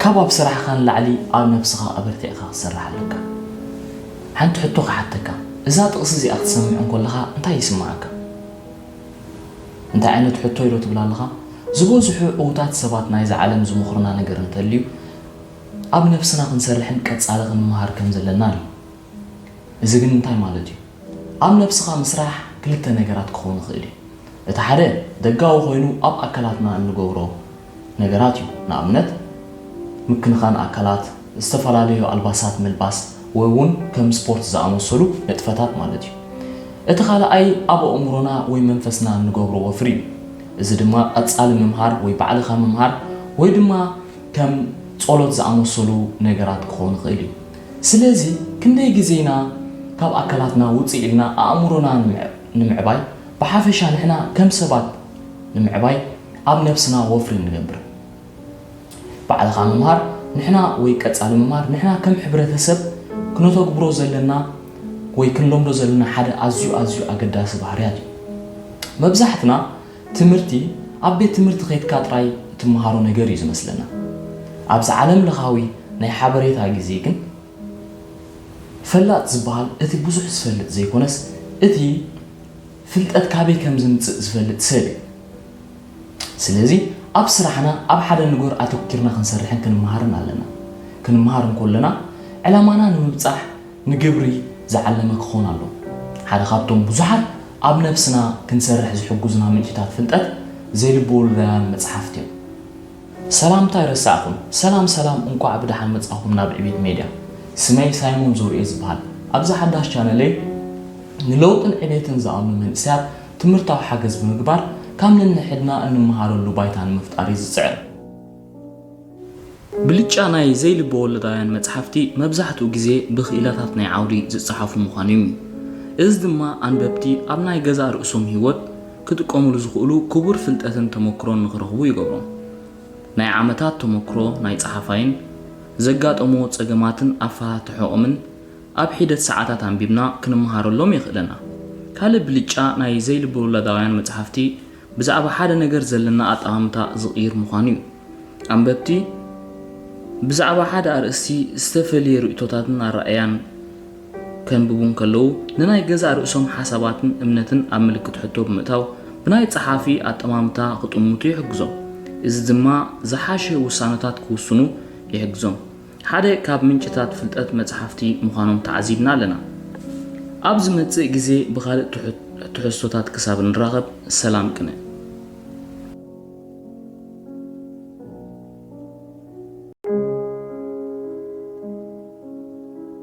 ካብ ኣብ ስራሕኻ ንላዕሊ ኣብ ነብስኻ ኣበርቲዕካ ክትሰርሕ ኣለካ። ሓንቲ ሕቶ ክሓተካ፣ እዛ ጥቕሲ እዚኣ ክትሰምዕ እንከለኻ እንታይ ይስምዓካ? እንታይ ዓይነት ሕቶ ኢሎ ትብል ኣለኻ? ዝበዝሑ ዕዉታት ሰባት ናይዛ ዓለም ዝመኽሩና ነገር እንተልዩ፣ ኣብ ነብስና ክንሰርሕን ቀጻሊ ክንመሃር ከም ዘለና እዩ። እዚ ግን እንታይ ማለት እዩ? ኣብ ነብስኻ ምስራሕ ክልተ ነገራት ክኸውን ይኽእል እዩ። እቲ ሓደ ደጋዊ ኮይኑ ኣብ ኣካላትና እንገብሮ ነገራት እዩ። ንኣብነት፣ ምክንኻን ኣካላት፣ ዝተፈላለዩ ኣልባሳት ምልባስ፣ ወይ እውን ከም ስፖርት ዝኣመሰሉ ንጥፈታት ማለት እዩ። እቲ ካልኣይ ኣብ ኣእምሮና ወይ መንፈስና እንገብሮ ወፍሪ እዩ። እዚ ድማ ቀጻሊ ምምሃር ወይ ባዕልኻ ምምሃር ወይ ድማ ከም ጸሎት ዝኣመሰሉ ነገራት ክኸውን ይኽእል እዩ። ስለዚ ክንደይ ግዜ ኢና ካብ ኣካላትና ውጽእ ኢልና ኣእምሮና ንምዕ-፣ ንምዕባይ፣ ብሓፈሻ ንሕና ከም ሰባት ንምዕባይ ኣብ ነብስና ወፍሪ ንገብር? ባዕልኻ ምምሃር ንሕና ወይ ቀጻሊ ምምሃር ንሕና ከም ሕብረተሰብ ክነተግብሮ ዘለና ወይ ክንለምዶ ዘለና ሓደ ኣዝዩ ኣዝዩ ኣገዳሲ ባህርያት እዩ። መብዛሕትና ትምህርቲ ኣብ ቤት ትምህርቲ ከይድካ ጥራይ እትመሃሮ ነገር እዩ ዝመስለና። ኣብዚ ዓለም ለኻዊ ናይ ሓበሬታ ግዜ ግን ፈላጥ ዝበሃል እቲ ብዙሕ ዝፈልጥ ዘይኮነስ እቲ ፍልጠት ካበይ ከም ዝምጽእ ዝፈልጥ ሰብ እዩ። ስለዚ ኣብ ስራሕና ኣብ ሓደ ንግበር ኣተኪርና ክንሰርሕን ክንመሃርን ኣለና። ክንመሃር እንከለና ዕላማና ንምብጻሕ ንግብሪ ዝዓለመ ክኾን ኣለዎ። ሓደ ካብቶም ብዙሓት ኣብ ነብስና ክንሰርሕ ዝሕግዙና ምንጭታት ፍልጠት ዘይልበወለዳውያን መጽሓፍቲ እዮም። ሰላምታ ኣይረሳዕኹም። ሰላም ሰላም፣ እንቋዕ ብደሓን መጻኹም ናብ ዕቤት ሜድያ። ስመይ ሳይሞን ዘውርኤ ዝበሃል። ኣብዚ ሓዳሽ ቻነለይ ንለውጥን ዕቤትን ዝኣምኑ መንእሰያት ትምህርታዊ ሓገዝ ብምግባር ካብ ነንሕድና እንመሃረሉ ባይታ ንምፍጣር እዩ ዝጽዕር። ብልጫ ናይ ዘይልበወለዳውያን መጽሓፍቲ መብዛሕትኡ ግዜ ብኽኢላታት ናይ ዓውዲ ዝጸሓፉ ምዃኖም እዩ። እዚ ድማ ኣንበብቲ ኣብ ናይ ገዛእ ርእሶም ህይወት ክጥቀሙሉ ዝኽእሉ ክቡር ፍልጠትን ተመክሮን ንኽረኽቡ ይገብሮም። ናይ ዓመታት ተመክሮ ናይ ጸሓፋይን ዘጋጠሞ ጸገማትን ኣፈታትሖኦምን ኣብ ሒደት ሰዓታት ኣንቢብና ክንመሃረሎም የኽእለና። ካልእ ብልጫ ናይ ዘይልበወለዳውያን መጽሓፍቲ ብዛዕባ ሓደ ነገር ዘለና ኣጠማምታ ዝቕይር ምዃኑ እዩ። ኣንበብቲ ብዛዕባ ሓደ ኣርእስቲ ዝተፈልየ ርእይቶታትን ኣረኣእያን ከንብቡ እንከለዉ፣ ንናይ ገዛእ ርእሶም ሓሳባትን እምነትን ኣብ ምልክት ሕቶ ብምእታው ብናይ ጸሓፊ ኣጠማምታ ክጥምቱ ይሕግዞም። እዚ ድማ ዝሓሸ ውሳነታት ክውስኑ ይሕግዞም። ሓደ ካብ ምንጭታት ፍልጠት መጽሓፍቲ ምዃኖም ተዓዚብና ኣለና። ኣብ ዝመጽእ ግዜ ብኻልእ ትሕት-፣ ትሕዝቶታት ክሳብ ንራኸብ፣ ሰላም ቅነ።